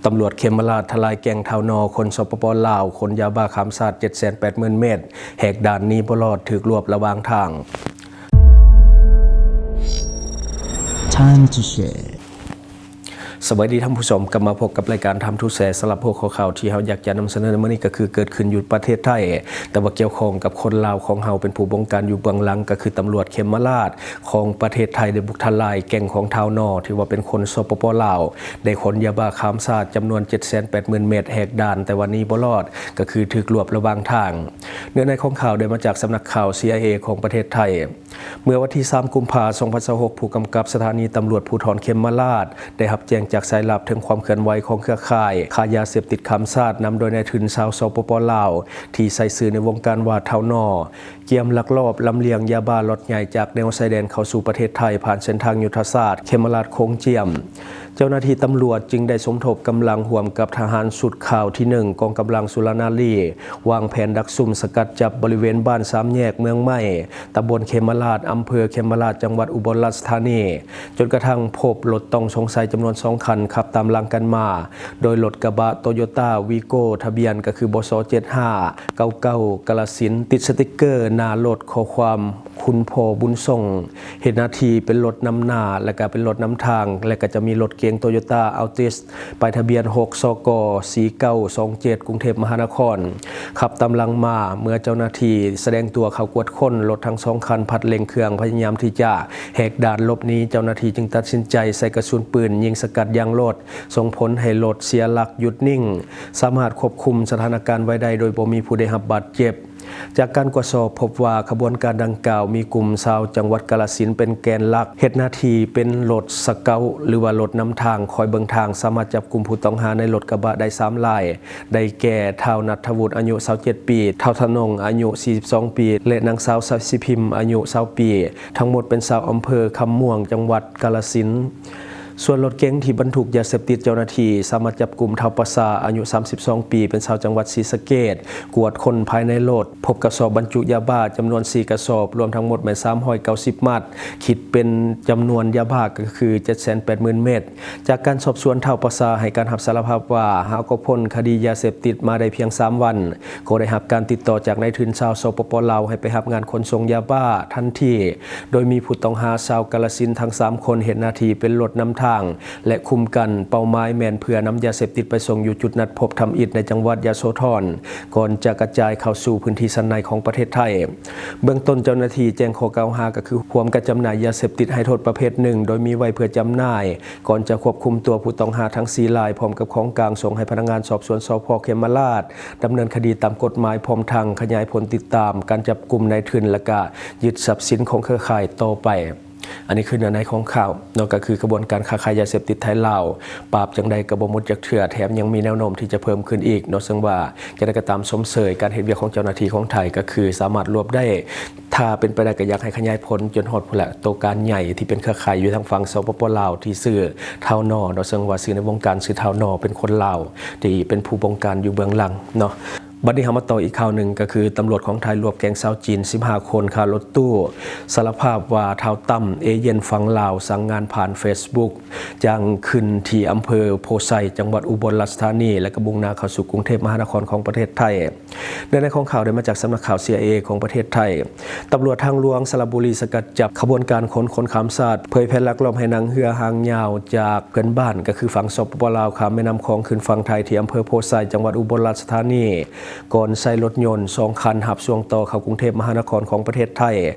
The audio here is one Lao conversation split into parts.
ຕຳຫຼວດເຂມມະລາດທະລາຍແກ້ງທ້າວໜໍ່ ຄົນ ສປປ ລາວ ຂົນຢາບ້າຂ້າມຊາດ ເຈັດແສນແປດໝື່ນເມັດ ແຫກດ່ານໜີບໍ່ລອດ ຖືກລວບລະຫວ່າງທາງ. Time to share. ສະບາຍດີທ່ານຜູ້ຊົມ, ກັບມາພົບກັບລາຍການ Time to Share ສຳລັບຫົວຂໍ້ຂ່າວທີ່ເຮົາຢາກຈະນຳສະເໜີໃນມື້ນີ້ ກໍຄືເກີດຂຶ້ນຢູ່ປະເທດໄທ, ແຕ່ວ່າກ່ຽວຂ້ອງກັບຄົນລາວຂອງເຮົາເປັນຜູ້ບົງການຢູ່ເບື້ອງຫຼັງ ກໍຄືຕຳຫຼວດເຂມມະລາດຂອງປະເທດໄທ ໄດ້ບຸກທະລາຍແກ້ງຂອງທ້າວໜໍ່ ທີ່ວ່າເປັນຄົນ ສປປ ລາວ ໄດ້ຂົນຢາບ້າຂ້າມຊາດຈຳນວນ ເຈັດແສນແປດໝື່ນເມັດ ແຫກດ່ານ ແຕ່ວ່າໜີບໍ່ລອດ ກໍຄືຖືກລວບລະຫວ່າງທາງ. ເນື້ອໃນຂອງຂ່າວໄດ້ມາຈາກສຳນັກຂ່າວ ຊີໄອເອ ຂອງປະເທດໄທ. ເມື່ອວັນທີສາມ ກຸມພາ ສອງພັນຊາວຫົກ ຜູ້ກຳກັບສະຖານີຕຳຫຼວດພູທອນເຂມມະລາດ ໄດ້ຮັບແຈ້ງຈາກສາຍລັບເຖິງຄວາມເຄື່ອນໄຫວຂອງເຄືອຂ່າຍຄ້າຢາເສບຕິດຂ້າມຊາດ ນຳໂດຍນາຍທຶນຊາວ ສປປ ລາວ ທີ່ໃຊ້ຊື່ໃນວົງການວ່າທ້າວໜໍ່ ກຽມລັກລອບລຳລຽງຢາບ້າລັອດໃຫຍ່ຈາກແນວຊາຍແດນເຂົ້າສູ່ປະເທດໄທ ຜ່ານເສັ້ນທາງຍຸດທະສາດເຂມມະລາດໂຂງຈຽມ. ເຈົ້າໜ້າທີ່ຕຳຫຼວດຈຶ່ງໄດ້ສົມທົບກຳລັງຮ່ວມກັບທະຫານຊຸດຂ່າວທີໜຶ່ງ ກອງກຳລັງສຸລະນາລີ ວາງແຜນດັກຊຸມສະກັດຈັບບໍລິເວນບ້ານສາມແຍກເມືອງໄມ້ ຕຳບົນເຂມມະລາດ ອຳເພີເຂມມະລາດ ຈັງຫວັດອຸບົນລາຊະທານີ ຈົນກະທັ່ງພົບລົດຕ້ອງສົງໄສຈຳນວນສອງຄັນຂັບຕາມຫຼັງກັນມາ ໂດຍລົດກະບະໂຕໂຍຕ້າວີໂກ້ ທະບຽນກໍຄື ບສ ເຈັດຫ້າເກົ້າເກົ້າ ກາລະສິນ ຕິດສະຕິກເກີໜ້າລົດຂໍ້ຄວາມ ຄຸນພໍ່ບຸນສົ່ງ ເຮັດໜ້າທີ່ເປັນລົດນຳໜ້າ ແລະກະເປັນລົດນຳທາງ ແລະກະຈະມີລົດເກັງໂຕໂຍຕ້າອັລຕິສ ປ້າຍທະບຽນ ຫົກ ສກ ສີ່ເກົ້າສອງເຈັດ ກຸງເທບມະຫານະຄອນ ຂັບຕາມຫຼັງມາ. ເມື່ອເຈົ້າໜ້າທີ່ສະແດງຕົວເຂົ້າກວດຄົ້ນ, ລົດທັງສອງຄັນພັດເລັ່ງເຄື່ອງ ພະຍາຍາມທີ່ຈະແຫກດ່ານຫຼົບໜີ. ເຈົ້າໜ້າທີ່ຈຶ່ງຕັດສິນໃຈໃສ່ກະສຸນປືນຍິງສະກັດຢາງລົດ, ສົ່ງຜົນໃຫ້ລົດເສຍຫຼັກຢຸດນິ່ງ, ສາມາດຄວບຄຸມສະຖານະການໄວ້ໄດ້ໂດຍບໍ່ມີຜູ້ໄດ້ຮັບບາດເຈັບ. ຈາກການກວດສອບພົບວ່າຂະບວນການດັ່ງກ່າວມີກຸ່ມຊາວຈັງຫວັດກາລະສິນເປັນແກນຫຼັກ, ເຮັດໜ້າທີ່ເປັນລົດສະເກົາ ຫຼືວ່າລົດນຳທາງ ຄອຍເບິ່ງທາງ, ສາມາດຈັບກຸມຜູ້ຕ້ອງຫາໃນລົດກະບະໄດ້ສາມລາຍ, ໄດ້ແກ່ ທ້າວ ນັດທະວຸດ ອາຍຸ ຊາວເຈັດປີ, ທ້າວ ທະນົງ ອາຍຸ ສີ່ສິບສອງປີ ແລະ ນາງສາວ ສາສິພິມ ອາຍຸ ຊາວປີ, ທັງໝົດເປັນຊາວອຳເພີຄຳມ່ວງ ຈັງຫວັດກາລະສິນ. ສ່ວນລົດເກັງທີ່ບັນທຸກຢາເສບຕິດ ເຈົ້າໜ້າທີ່ສາມາດຈັບກຸມທ້າວປະຊາ ອາຍຸ ສາມສິບສອງປີ ເປັນຊາວຈັງຫວັດສີສະເກດ, ກວດຄົ້ນພາຍໃນລົດ ພົບກະສອບບັນຈຸຢາບ້າຈຳນວນສີ່ກະສອບ, ລວມທັງໝົດແມ່ນສາມຮ້ອຍເກົ້າສິບມັດ, ຄິດເປັນຈຳນວນຢາບ້າກໍຄື ເຈັດແສນແປດໝື່ນເມັດ. ຈາກການສອບສວນ ທ້າວປະຊາໃຫ້ການຮັບສາລະພາບວ່າ ຫາກໍພົ້ນຄະດີຢາເສບຕິດມາໄດ້ພຽງສາມວັນ, ກໍໄດ້ຮັບການຕິດຕໍ່ຈາກນາຍທຶນຊາວ ສປປ ລາວ ໃຫ້ໄປຮັບງານຂົນສົ່ງຢາບ້າທັນທີ, ໂດຍມີຜູ້ຕ້ອງຫາຊາວກາລະສິນທັງສາມຄົນເຮັດໜ້າທີ່ເປັນລົດນຳທາງ ແລະ ຄຸມກັນ. ເປົ້າໝາຍແມ່ນເພື່ອນຳຢາເສບຕິດໄປສົ່ງຢູ່ຈຸດນັດພົບທຳອິດໃນຈັງຫວັດຍະໂສທອນ, ກ່ອນຈະກະຈາຍເຂົ້າສູ່ພື້ນທີ່ຊັ້ນໃນຂອງປະເທດໄທ. ເບື້ອງຕົ້ນເຈົ້າໜ້າທີ່ແຈ້ງຂໍ້ກ່າວຫາກໍຄື ຮ່ວມກັນຈຳໜ່າຍຢາເສບຕິດໃຫ້ໂທດປະເພດໜຶ່ງ ໂດຍມີໄວ້ເພື່ອຈຳໜ່າຍ, ກ່ອນຈະຄວບຄຸມຕົວຜູ້ຕ້ອງຫາທັງສີ່ລາຍ ພ້ອມກັບຂອງກາງ ສົ່ງໃຫ້ພະນັກງານສອບສວນ ສພ ເຂມມະລາດ ດຳເນີນຄະດີຕາມກົດໝາຍ, ພ້ອມທັງຂະຫຍາຍຜົນຕິດຕາມການຈັບກຸມນາຍທຶນ ແລະ ກະຍຶດຊັບສິນຂອງເຄືອຂ່າຍຕໍ່ໄປ. ອັນນີ້ຄືເນື້ອໃນຂອງຂ່າວເນາະ, ກໍຄືຂະບວນການຄ້າຂາຍຢາເສບຕິດໄທ-ລາວ ປາບຈັ່ງໃດກໍບໍ່ໝົດຈັກເທື່ອ, ແຖມຍັງມີແນວໂນ້ມທີ່ຈະເພີ່ມຂຶ້ນອີກເນາະ. ເຊິ່ງວ່າຈັ່ງໃດກໍຕາມ ຊົມເຊີຍການເຮັດວຽກຂອງເຈົ້າໜ້າທີ່ຂອງໄທ ກໍຄືສາມາດລວບໄດ້, ຖ້າເປັນໄປໄດ້ກໍຢາກໃຫ້ຂະຫຍາຍຜົນຈົນຮອດພຸ້ນແຫຼະ, ໂຕການໃຫຍ່ທີ່ເປັນເຄືອຂ່າຍຢູ່ທາງຝັ່ງ ສປປ ລາວ ທີ່ຊື່ທ້າວໜໍ່ເນາະ, ເຊິ່ງວ່າຊື່ໃນວົງການຊື່ທ້າວໜໍ່ ເປັນຄົນລາວທີ່ເປັນຜູ້ບົງການຢູ່ເບື້ອງຫຼັງເນາະ. ບັດນີ້ເຮົາມາຕໍ່ອີກຂ່າວໜຶ່ງ, ກໍຄືຕຳຫຼວດຂອງໄທລວບແກ້ງຊາວຈີນສິບຫ້າຄົນຄ້າລົດຕູ້, ສາລະພາບວ່າທ້າວຕັ້ມ ເອເຢ້ນຝັ່ງລາວ ສັ່ງງານຜ່ານເຟສບຸກ, ຈ້າງຂຶ້ນທີ່ອຳເພີໂພໄຊ ຈັງຫວັດອຸບົນລາຊະທານີ ແລະ ກໍມຸ່ງໜ້າເຂົ້າສູ່ກຸງເທບມະຫານະຄອນຂອງປະເທດໄທ. ເນື້ອໃນຂອງຂ່າວໄດ້ມາຈາກສຳນັກຂ່າວ ຊີໄອເອ ຂອງປະເທດໄທ. ຕຳຫຼວດທາງຫຼວງສະລະບູລີສະກັດຈັບຂະບວນການຂົນຄົນຂ້າມຊາດ, ເຜີຍແຜ່ລັກລອບໃຫ້ນັ່ງເຮືອຫາງຍາວຈາກເພື່ອນບ້ານ ກໍຄືຝັ່ງ ສປປ ລາວ ຂ້າມແມ່ນ້ຳຂອງຂຶ້ນຝັ່ງໄທ ທີ່ອຳເພີໂພໄຊ ຈັງຫວັດອຸບົນລາຊະທານີ, ກ່ອນໃຊ້ລົດຍົນສອງຄັນຮັບຊ່ວງຕໍ່ເຂົ້າກຸງເທບມະຫານະຄອນຂອງປະເທດໄທ,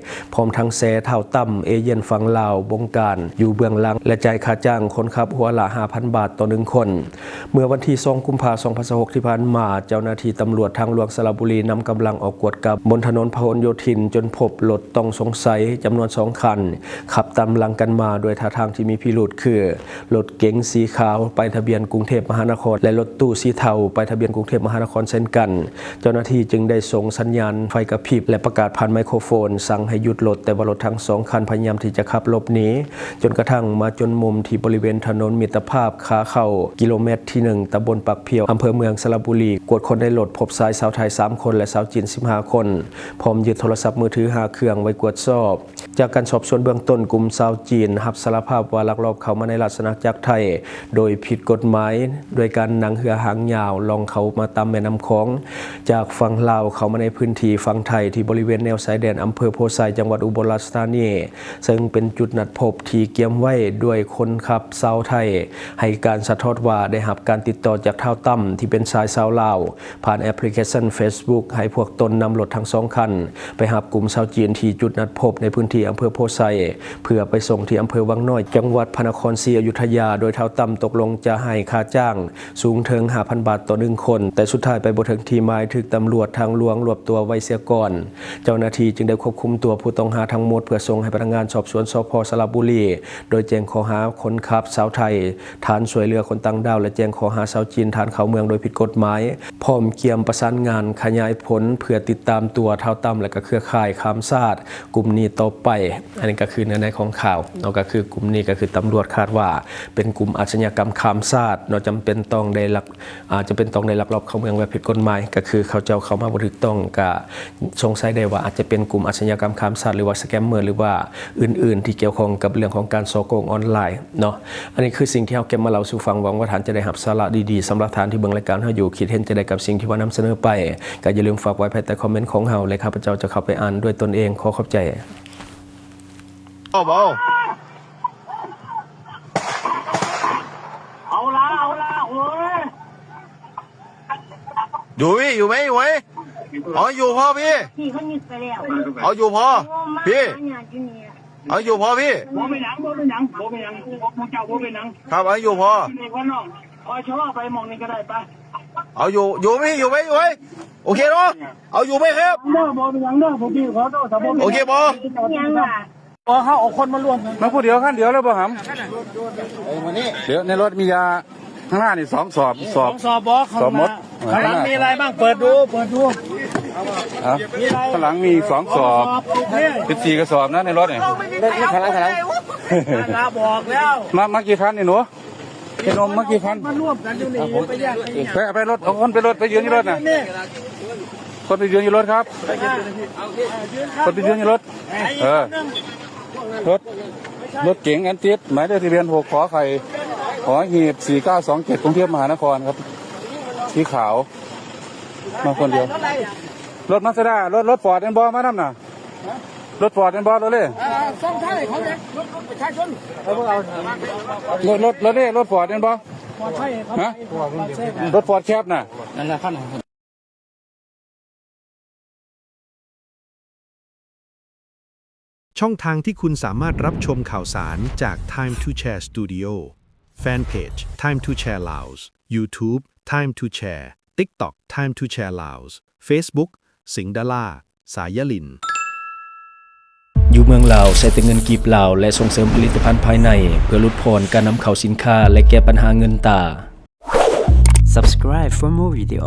ພ້ອມທັງແຊທ້າວຕັ້ມ ເອເຢ້ນຝັ່ງລາວບົງການຢູ່ເບື້ອງຫຼັງ ແລະ ຈ່າຍຄ່າຈ້າງຄົນຂັບຫົວລະຫ້າພັນບາດຕໍ່ໜຶ່ງຄົນ. ເມື່ອວັນທີສອງ ກຸມພາ ສອງພັນຊາວຫົກ ທີ່ຜ່ານມາ, ເຈົ້າໜ້າທີ່ຕຳຫຼວດທາງຫຼວງສະລະບູລີນຳກຳລັງອອກກວດກັບບົນຖະໜົນພະຫນໂຍທິນ, ຈົນພົບລົດຕ້ອງສົງໄສຈຳນວນສອງຄັນ ຂັບຕາມຫຼັງກັນມາດ້ວຍທ່າທາງທີ່ມີພິລຸດ ຄືລົດເກັງສີຂາວ ປ້າຍທະບຽນກຸງເທບມະຫານະຄອນ ແລະ ລົດຕູ້ສີເທົາ ປ້າຍທະບຽນກຸງເທບມະຫານະຄອນເຊັ່ນກັນ. ເຈົ້າໜ້າທີ່ຈຶ່ງໄດ້ສົ່ງສັນຍານໄຟກະພິບ ແລະ ປະກາດຜ່ານໄມໂຄຣໂຟນ ສັ່ງໃຫ້ຢຸດລົດ, ແຕ່ວ່າລົດທັງສອງຄັນພະຍາຍາມທີ່ຈະຂັບຫຼົບໜີ ຈົນກະທັ້ງມາຈົນມຸມທີ່ບໍລິເວນຖະໜົນມິດຕະພາບ ຂາເຂົ້າກິໂລແມັດທີໜຶ່ງ ຕຳບົນປາກພ້ຽວ ອຳເພີເມືອງສະລະບູລີ. ກວດຄົ້ນໃນລົດ ພົບຊາຍຊາວໄທສາມຄົນ ແລະ ຊາວຈີນສິບຫ້າຄົນ, ພ້ອມຍຶດໂທລະສັບມືຖືຫ້າເຄື່ອງໄວ້ກວດສອບ. ຈາກການສອບສວນເບື້ອງຕົ້ນ, ກຸ່ມຊາວຈີນຮັບສາລະພາບວ່າລັກລອບເຂົ້າມາໃນລາຊະອານາຈັກໄທໂດຍຜິດກົດໝາຍ, ດ້ວຍການນັ່ງເຮືອຫາງຍາວລ່ອງເຂົ້າມາຕາມແມ່ນ້ຳຂອງ ຈາກຝັ່ງລາວເຂົ້າມາໃນພື້ນທີ່ຝັ່ງໄທ ທີ່ບໍລິເວນແນວຊາຍແດນອຳເພີໂພໄຊ ຈັງຫວັດອຸບົນລາຊະທານີ, ເຊິ່ງເປັນຈຸດນັດພົບທີ່ກຽມໄວ້ດ້ວຍຄົນຂັບຊາວໄທ ໃຫ້ການສະທ້ອນວ່າໄດ້ຮັບການຕິດຕໍ່ຈາກທ້າວຕັ້ມ ທີ່ເປັນຊາຍຊາວລາວ ຜ່ານແອັບພລິເຄຊັນເຟສບຸກ ໃຫ້ພວກຕົນນຳລົດທັງສອງຄັນ ໄປຮັບກຸ່ມຊາວຈີນທີ່ຈຸດນັດພົບໃນພື້ນທີ່ອຳເພີໂພໄຊ ເພື່ອໄປສົ່ງທີ່ອຳເພີວັງນ້ອຍ ຈັງຫວັດພະນະຄອນສີອະຍຸດທະຍາ, ໂດຍທ້າວຕັ້ມຕົກລົງຈະໃຫ້ຄ່າຈ້າງສູງເຖິງຫ້າພັນບາດຕໍ່ໜຶ່ງຄົນ, ແຕ່ສຸດທ້າຍໄປບໍ່ເຖິງທີ່ໝາຍ, ຖືກຕຳຫຼວດທາງຫຼວງລວບຕົວໄວ້ເສຍກ່ອນ. ເຈົ້າໜ້າທີ່ຈຶ່ງໄດ້ຄວບຄຸມຕົວຜູ້ຕ້ອງຫາທັງໝົດ ເພື່ອສົ່ງໃຫ້ພະນັກງານສອບສວນ ສພ ສະລະບູລີ ໂດຍແຈ້ງຂໍ້ຫາຄົນຂັບຊາວໄທ ຖານຊ່ວຍເຫຼືອຄົນຕ່າງດ້າວ ແລະ ແຈ້ງຂໍ້ຫາຊາວຈີນ ຖານເຂົ້າເມືອງໂດຍຜິດກົດໝາຍ, ພ້ອມກຽມປະສານງານຂະຫຍາຍຜົນເພື່ອຕິດຕາມຕົວທ້າວຕັ້ມ ແລະ ກະເຄືອຂ່າຍຂ້າມຊາດກຸ່ມນີ້ຕໍ່ໄປ. ອັນນີ້ກະຄືເນື້ອໃນຂອງຂ່າວເນາະ, ກະຄືກຸ່ມນີ້ກະຄືຕຳຫຼວດຄາດວ່າເປັນກຸ່ມອາຊະຍາກຳຂ້າມຊາດເນາະ, ຈຳເປັນຕ້ອງໄດ້ລັກ ອາດຈະເປັນຕ້ອງໄດ້ລັກລອບເຂົ້າເມືອງແບບຜິດກົດໝາຍ, ກະຄືເຂົາເຈົ້າເຂົ້າມາບໍ່ຖືກຕ້ອງ, ກະສົງໄສໄດ້ວ່າອາດຈະເປັນກຸ່ມອາຊະຍາກຳຂ້າມຊາດ ຫຼືວ່າສະແກມເມີ ຫຼືວ່າອື່ນໆ ທີ່ກ່ຽວຂ້ອງກັບເລື່ອງຂອງການສໍ້ໂກງອອນລາຍເນາະ. ອັນນີ້ຄືສິ່ງທີ່ເຮົາເກັບມາເລົ່າສູ່ຟັງ, ຫວັງວ່າທ່ານຈະໄດ້ຮັບສາລະດີໆ. ສຳລັບທ່ານທີ່ເບິ່ງລາຍການເຮົາຢູ່, ຄິດເຫັນຈັ່ງໃດກັບສິ່ງທີ່ວ່ານຳສະເໜີໄປ, ກະຢ່າລືມຝາກໄວ້ພາຍໃຕ້ຄອມເມັນຂອງເຮົາ ແລະ ຂ້າພະເຈົ້າຈະເຂົ້າໄປອ່ານດ້ວຍຕົນເອງ. ຂໍຂອບໃຈ. ເອົາບໍ່? ເອົາລະ ເອົາລະ ໂອ້ຍ ຢູ່ພີ່ ຢູ່ໄໝ ຢູ່ໄໝ? ເອົາຢູ່ພໍ່ພີ່ ພີ່ເຂົາຍຶດໄປແລ້ວ ເອົາຢູ່ພໍ່ ໂອ້ ມາ ພີ່ ຫາຍາດຢູ່ນີ້ ເອົາຢູ່ພໍ່ພີ່ ບໍ່ເປັນຫຍັງ ບໍ່ເປັນຫຍັງ ບໍ່ເປັນຫຍັງ ພວກເຈົ້າບໍ່ເປັນຫຍັງ ຄັບ ເອົາຢູ່ພໍ່ ຢູ່ນີ້ກ່ອນນ້ອງ ຄ່ອຍຊະລໍໄປໝ່ອງນີ້ກະໄດ້ ໄປ ເອົາຢູ່ ຢູ່ພີ່ ຢູ່ໄໝ ຢູ່ໄໝ? ໂອເຄເນາະ ເອົາຢູ່ໄໝຄັບ? ເດີ ບໍ່ເປັນຫຍັງເດີ ພວກພີ່ຂໍໂທດ ຖ້າບໍ່ເປັນ ໂອເຄບໍ່? ເປັນຫຍັງລະ? ບໍ່ ເຮົາເອົາຄົນມາລວມກັນ ມາຜູ້ດຽວຄັນດຽວເລີຍບໍ່ຫຳ? ດຽວໃນລົດມີຢາ ຂ້າງໜ້ານີ້ສອງສອບ ສອບ ສອງສອບບໍ່? ສອບໝົດ ຂ້າງຫຼັງມີອະໄລບ້າງ? ເປີດດູ ເປີດດູ ເອົາ ມີອະໄລ ຂ້າງຫຼັງມີອີກສອງສອບ ສອບ ສິບສີ່ກະສອບນະໃນລົດນີ້ ຂ້າງຫຼັງ ຂ້າງຫຼັງ ນັ້ນລະບອກແລ້ວ ມາ ມາກີ່ຄັນນີ້ໜູ? ເປັນນົມມາກີ່ຄັນ ມາລວມກັນຢູ່ນີ້ ໄປ ໄປ ໄປລົດ ເອົາຄົນໄປລົດ ໄປຢືນຢູ່ລົດນະ ຄົນໄປຢືນຢູ່ລົດຄັບ ຄົນໄປຢືນຢູ່ລົດ ເອີ ລົດ ລົດເກັງອັນຕິດໝາຍເລກທະບຽນ ຫົກ ຂ ໄຂ່ ຫໍ ຫີບ ສີ່ເກົ້າສອງເຈັດ ກຸງເທບມະຫານະຄອນຄັບ ສີຂາວ ມາຄົນດຽວ ລົດມາສະດາ ລົດ ລົດຟອດແມ່ນບໍ່ ມານຳນະ? ລົດຟອດແມ່ນບໍ່ ລົດເລ? ເອີ ຊ່ອງທ້າຍເຂົາເລີຍ ລົດ ລົດປະຊາຊົນ ເອີ ບໍ່ເອົາ ລົດ ລົດ ລົດເລ ລົດຟອດແມ່ນບໍ່? ປອດໄພເຂົາ ຮະ? ໄປປອດໄພ ລົດຟອດແຄັບນະ ນັ້ນລະຄັນ ช่องทางที่คุณสามารถรับชมข่าวสารจาก Time to Share Studio แฟนเพจ Time to Share Laos YouTube Time to Share TikTok Time to Share Laos Facebook สิงห์ดารา สายยลิน ຢູ່ເມືອງລາວ ໃຊ້ແຕ່ເງິນກີບລາວ ແລະ ສົ່ງເສີມຜະລິດຕະພັນພາຍໃນ ເພື່ອຫຼຸດຜ່ອນການນຳເຂົ້າສິນຄ້າ ແລະ ແກ້ບັນຫາເງິນຕາ. Subscribe for more video.